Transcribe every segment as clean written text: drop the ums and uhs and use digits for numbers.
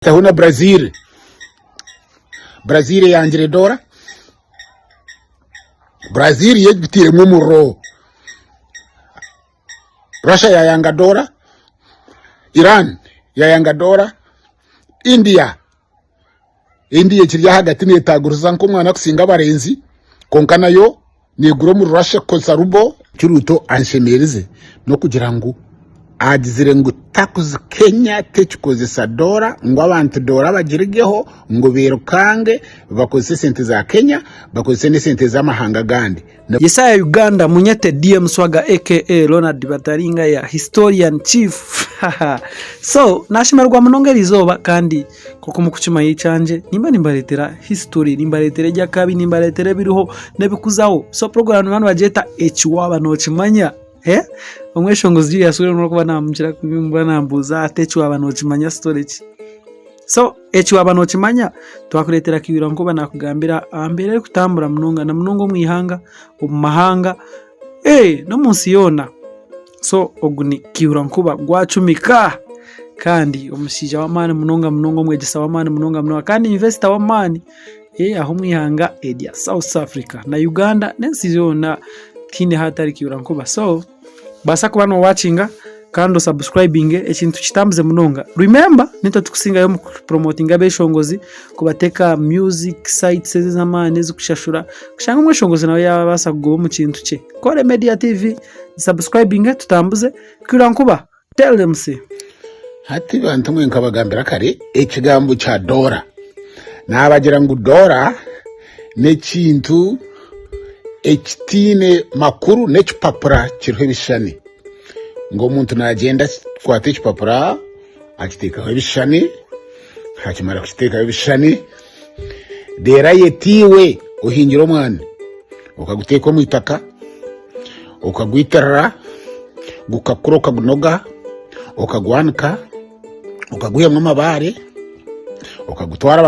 Taho na Brazil. Brazil eyangire doora. Brazil yo egiteiremu omuriro. Russia yayanga doora. Iran yayanga doora. India, India ekiri ahagati netaguriza nk'omwana kusinga abarenzi kwonka nayo Negura omuri Russia kukozesa ruble. Eki Ruto anshemeerize n'okugira ngu agizire ngu takuzi Kenya tekikozesa doora ngu abantu doora bagirigeho ngu bairukange bakozese esente za Kenya bakozese n'esente z'amahanga agandi. Yesaya Uganda munyete DM Swaga aka Ronald Bataringaya Historian Chief so nashemererwa munonga erizooba kandi Nk'oku murikukimanya ekyangye nimba nimbareetera history, nimbareetera eby'akabi, nimbareetera ebiriho n'ebirikuzaho. So puroguraamu nibaba nibagyeta eki waaba nookimanya. Omweshongozi Julius we orikuba naamukira kuba naambuuza ati eki waaba nookimanya story ki? So eki waaba nookimanya twakureetera Kiwira Nkuba naakugambira aha mbeera erikutambura munonga na munonga omu ihanga, omu mahanga, n'omu nsi yoona. So ogu ni Kiihura Nkuba gwacumika kandi omushaija w'amaani munonga munonga omwegyesa w'amaani munonga munonga kandi investor w'amaani aho omu ihanga erya South Africa na Uganda n'ensi yoona tihaine ahatari Kiihura Nkuba. So baasa kuba nowakinga kandi osabusikurayibinge ekintu kitambuze munonga. Remember nitwe turikusingayo omu kupuromotinga abeshongozi kubateeka aha music sites ez'amaani ezikushashura kushanga omweshongozi nawe yaabaasa kugoba omu kintu kye. Kore Media TV. Subscribinge tutambuze Kwira nkuba tell them say. Hati bantu mwe nkabagambira kare ekigambo kya doora. Nabagira ngu doora n'ekintu ekitiine makuru n'ekipapura kiriho ebishushani. Ngu omuntu nagyenda akwata ekipapura akiteekaho ebishushani, akimara kukiteekaho ebishushani reero ayeta iwe ohingire omwani okaguteeka omu itaka. Okagwitirira gukakura okagunoga okagwanika okagwihamu amabaare okagutwara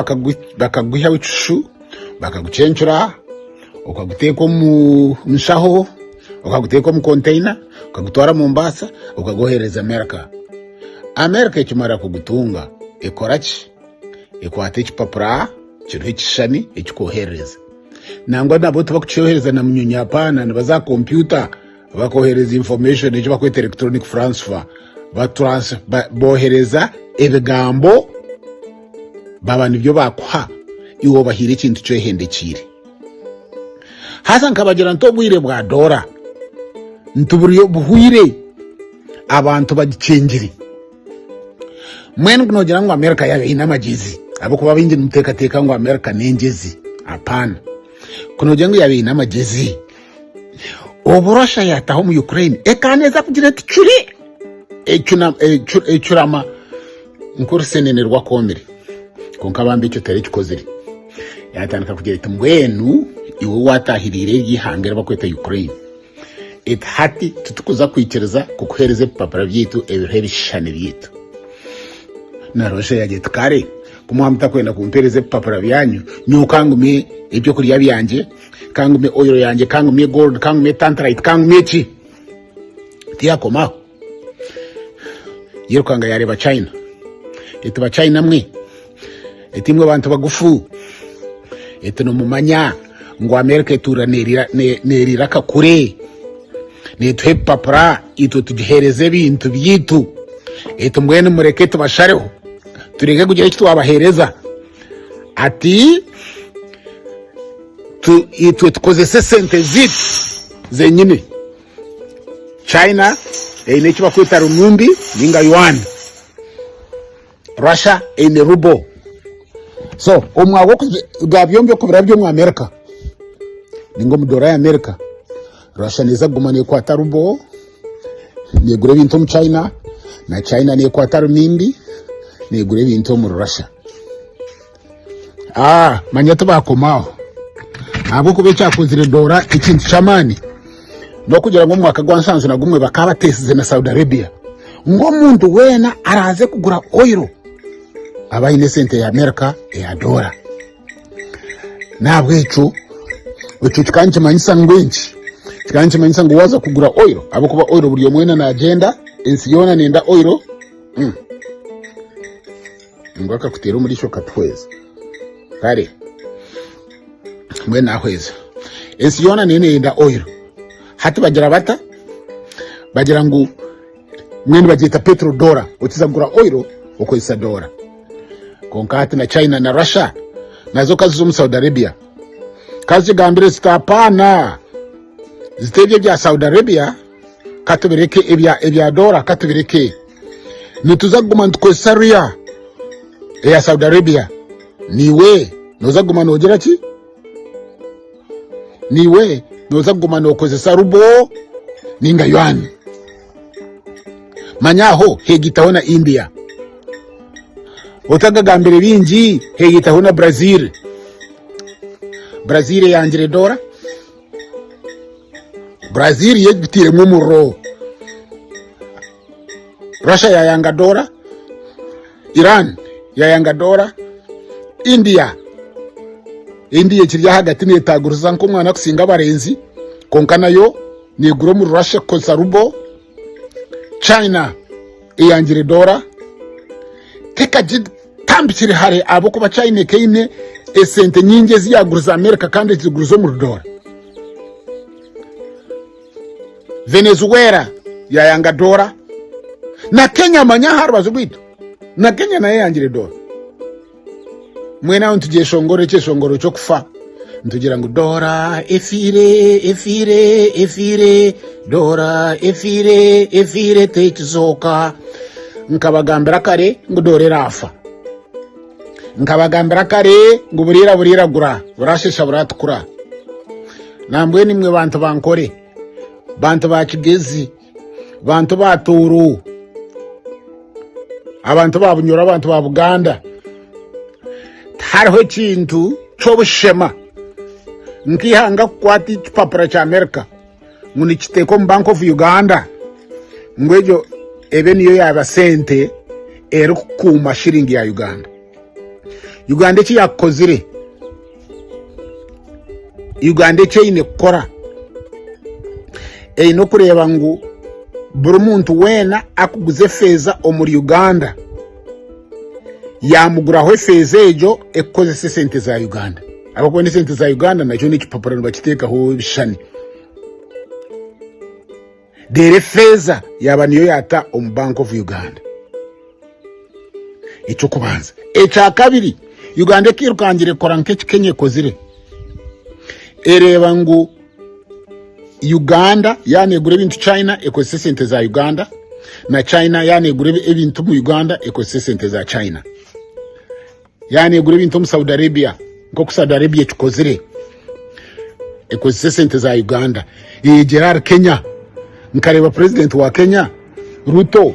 bakagwihaho ekishushu bakagucencura okaguteeka omu nshaho okaguteeka omu konteyina okagutwara Mombasa okagwohereza America. America ekimara kugutunga ekora ki? Ekwata ekipapura kiriho ekishushani ekikwoherereza. Nangwa nabo tibakukyohereza na munyonyi apaana nibaza aha kompyuta bakohereza information eki bakweta electronic transfer bohereza ebigambo baba nibyo bakuha iwe obahaire ekintu kyehendekiire. Haza nkabagira nti obwire bwa doora nti buri buhwire abantu bagikyengire. Mbwenu ku noogira ngu Amerika yaaba eine amagyezi, ahabw'okuba baingi nimuteekateeka ngu Amerika n'engyezi. Apaana. Ku noogira ngu yaaba eine amagyezi, obu Russia yaataha omu Ukraine, ekaba neeza kugira eti curi ecurama nk'orusenene rwakoomire. Kwonka bambi ekyo terekikozire. Yaatandika kugira eti mbwenu iwe waataahiriire eri ihanga eri barikweta Ukraine. Eti hati titukuza kwikiriza kukuheereza ebipapura byaitu ebiriho ebishushani byaitu. Na Russia yagira eti kare ku mwaba mutakwenda kumpeereza ebipapura byanyu, nyowe kangumye ebyokurya byangye, kangumye oil yangye, kangumye gold, kangumye tantalite, kangumye ki. Tiyakomaho. Yirukanga yareeba China. Eti ba China mwe, eti imwe bantu bagufu, eti nimumanya ngu America etuura neriira akakure, netuha ebipapura itwe tugiheereza ebintu byaitu, eti mbwenu mureke tubashareho tureke kugira eki twabaheereza. Ati itwe tukozese esente zaitu zenyine. China eine eki barikweta renminbi ninga yuan. Russia eine ruble. So omwaga gwa byombi okubirabya omu America ninga omu doora ya America, Russia neeza kuguma neekwata ruble neegura ebintu omu China na China neekwata renminbi neegura ebintu omuri Russia. Ah, manya tibakoma aho ahabw'okuba ekyakozire doora ekintu ky'amaani n'okugira ngu omu mwaka gwa 71 bakaba bateesize na Saudi Arabia ngu omuntu weena araaze kugura oil aba aine esente ya America eya doora. N'ahabw'ekyo ekyo kikaba nikimanyisa ngu enki? Kikaba nikimanyisa ngu waaza kugura oil ahabw'okuba oil buri omwe weena naagyenda, ensi yoona neenda oil. Mm. Ngu akakuteera omu riisho katuhweza. Kare mbwenu nahweza. Ensi yoona neyo neyenda oil. Hati bagira bata? Bagira ngu mbwenu bagyeta petrodollar. Okiza kugura oil okozesa doora. Kwonka hati na China na Russia nazo kaziza omu Saudi Arabia. Kazigambire ziti apaana ziti ebyo ebya Saudi Arabia katubireke ebya ebya doora katubireke. Nituza kuguma nitukozesa riya eya Saudi Arabia. Niiwe nooza kuguma noogira ki? Niiwe nooza kuguma nookozesa rubo ninga yuan. Manya aho heegitaho na India. Otagagambire bingi heegitaho na Brazil. Brazil eyangire doora. Brazil yegitiiremu omuriro. Russia yayanga doora. Iran yayanga doora. India India ekiri ahagati netaguriza nk'omwana akusinga abarenzi kwonka nayo negura omuri Russia kukozesa ruble. China eyangire doora. Tekagitambikire hare ahabw'okuba China ekaine esente nyingi ezi yaguriza America kandi eziguriza omuri doora. Venezuela yayanga doora na Kenya manya aha rubaju rwaitu na Kenya nayo eyangire doora. Mbwenu aho nitugyeshongora ekyeshongoro ky'okufa nitugira ngu doora efiire efiire efiire doora efiire efiire tekizooka. Nkabagambira kare ngu doora eraafa. Nkabagambira kare ngu buriira buriiragura burashesha buratukura. Nambwenu imwe bantu ba Nkore, bantu ba Kigezi, bantu ba Tooro, abantu ba Bunyoro, abantu ba Buganda, tihariho ekintu ky'obushema nk'eihanga kukwata ekipapura kya Amerika ngu nikiteeka omu Bank of Uganda ngu egyo ebe niyo yaaba sente erikukuuma shiringi ya Uganda. Uganda eki yakukozire, Uganda eki eine kukora, eine okureeba ngu buri muntu weena akuguza efeeza omuri Uganda yamuguraho efeeza egyo ekukozesa esente za Uganda. Ahabw'okuba n'esente za Uganda nakyo n'ekipapura nibakiteekaho ebishushani. Reero efeeza yaaba niyo yaata omu Bank of Uganda. Eky'okubanza. Ekyakabiri, Uganda ekairukangira ekora nk'eki Kenya ekozire. Ereeba ngu Uganda yaaba neegura ebintu China ekozesa esente za Uganda na China yaaba neegura ebintu omu Uganda ekozesa esente za China. Yaaba neegura ebintu omu Saudi Arabia nk'oku Saudi Arabia ekikozire ekozesa esente za Uganda. Eyegyera ahari Kenya nkareeba purezidenti wa Kenya Ruto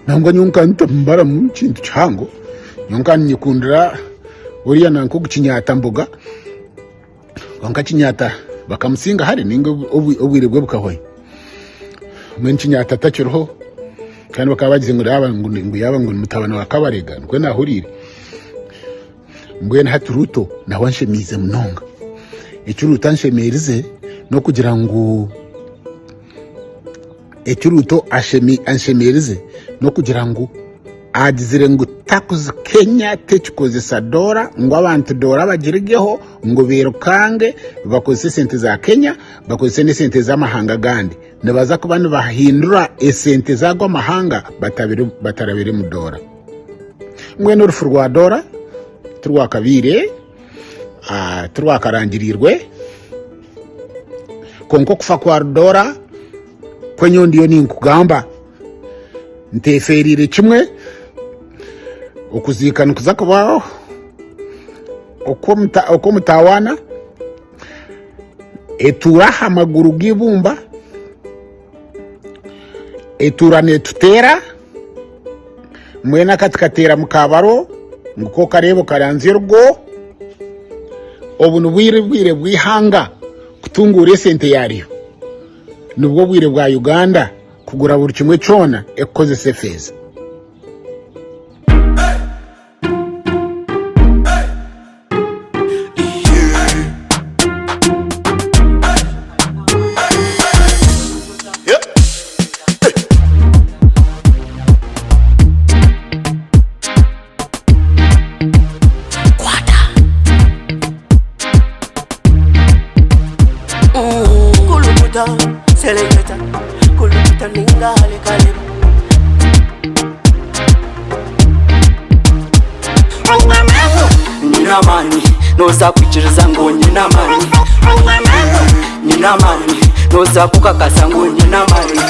nangwa nyowe nkaba ntamubaramu kintu kihango nyowe nkaba ninyekundira oriya nanka ogu Kinyatta Mboga kwonka Kinyatta bakamusinga hare ninga obwire bwe bukahwayo. Mbwenu Kinyatta takiriho kandi bakaba bagize ngu yaaba ngu yaaba ngu ni mutabani wa Kabarega nikwo naahuriire. Mbwenu hati Ruto nawe anshemeize munonga. Eki Ruto anshemeerize n'okugira ngu eki Ruto anshemeerize n'okugira ngu agizire ngu takuzi Kenya tekikozesa doora ngu abantu doora bagirigeho ngu bairukange bakozese esente za Kenya bakozese n'esente z'amahanga agandi. Nibaza kuba nibahindura esente z'ago amahanga batarabire mu doora. Mbwenu orufu rwa doora tirwakabaire, tirwakarangiriirwe, kwonka okufa kwa doora kwo nyowe ndiyo ninkugamba nteefeereire kimwe, okuziika nikuza kubaho okw'omutawaana, etuura aha maguru g'eibumba, etuura neetuteera. Mbwenu akati kateera mukabaro ngu kokareeba okaranzya orugo. Obu nibwo bwire bw'eihanga kutunguura esente yaryo. Nibwo bwire bwa Uganda kugura buri kimwe kyona ekukozesa efeeza. Nyine amaani nooza kwikiriza ngu nyine amaani Nyine amaani nooza kukakasa ngu nyine amaani.